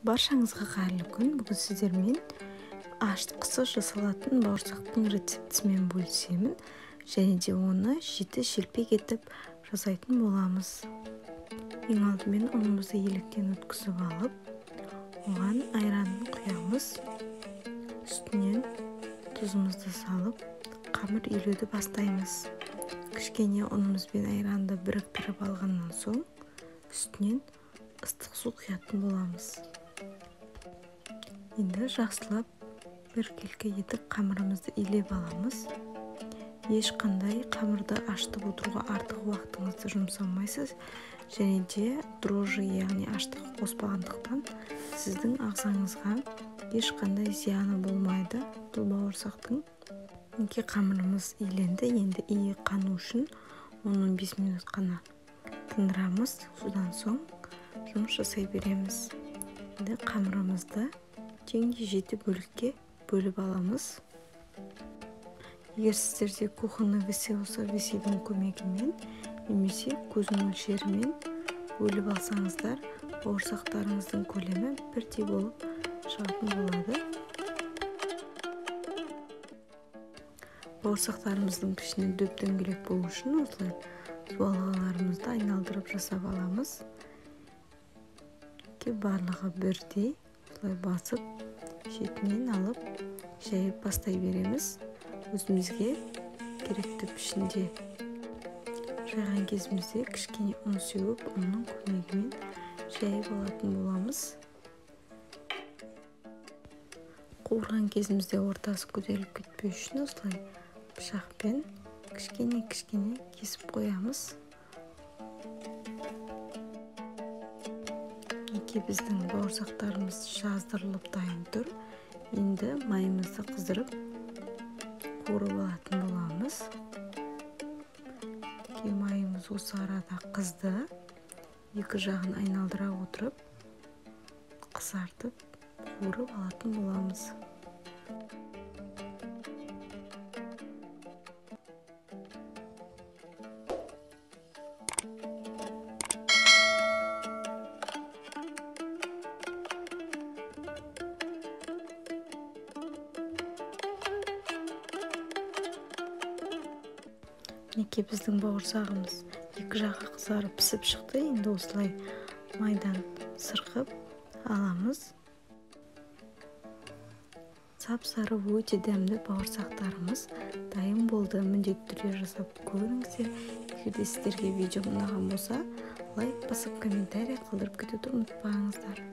Баршаңызға қайырлы күн. Бүгін сіздермен ашытқысыз жасалатын бауырсақтың рецептісімен бөлісемін және де оны жеті шелпек етіп жасайтын боламыз. Ең алдымен ұнымызды електен өткізіп алып, оған айранын құямыз. Үстінен тұзымызды салып, қамыр илеуді бастаймыз. Кішкене ұнымыз бен айранды біріктіріп алғаннан соң, үстінен ыстық су құятын боламыз. Енді жақсылап біркелкі етіп қамырымызды илеп аламыз. Ешқандай қамырды ашытып отыруға артық уақытыңызды жұмсамайсыз және де дрожжи, яғни ашытқы қоспағандықтан сіздің ағзаңызға ешқандай зияны болмайды бұл бауырсақтың. Мінекей қамырымыз иленді. Енді иі қану үшін 10-15 минут қана тындырамыз. Содан соң жұмыс жасай береміз. Енді қамырымызды теңдей жеті бөлікке бөліп аламыз. Егер сіздерде кухонный весы болса, весидің көмегімен немесе көз мөлшерімен бөліп алсаңыздар, бауырсақтарыңыздың көлемі бірдей болып шығатын болады. Бауырсақтарымыздың пішіні дөп-дөңгелек болу үшін осылай суалғаларымызды айналдырып жасап аламыз. Барлығы бірдей осылай басып, шетінен алып, жайып бастай береміз. Өзімізге керекті пішінде жайған кезімізде кішкене ұн сеуіп, ұнның көмегімен жайып алатын боламыз. Қуырған кезімізде ортасы көтеріліп кетпеу үшін осылай пышақпен кішкене-кішкене кесіп қоямыз. Мінекей біздің бауырсақтарымыз жаздырылып дайын тұр. Енді майымызды қыздырып қуырып алатын боламыз. Мінекей майымыз осы арада қызды. Екі жағын айналдыра отырып, қызартып қуырып алатын боламыз. Мінекей біздің бауырсағымыз екі жағы қызарып пісіп шықты. Енді осылай майдан сырқып аламыз. Сап-сары өте дәмді бауырсақтарымыз дайын болды. Міндетті түрде жасап көріңіздер. Егер де сіздерге видео ұнаған болса, лайк басып, комментарий қалдырып кетуді ұмытпаңыздар.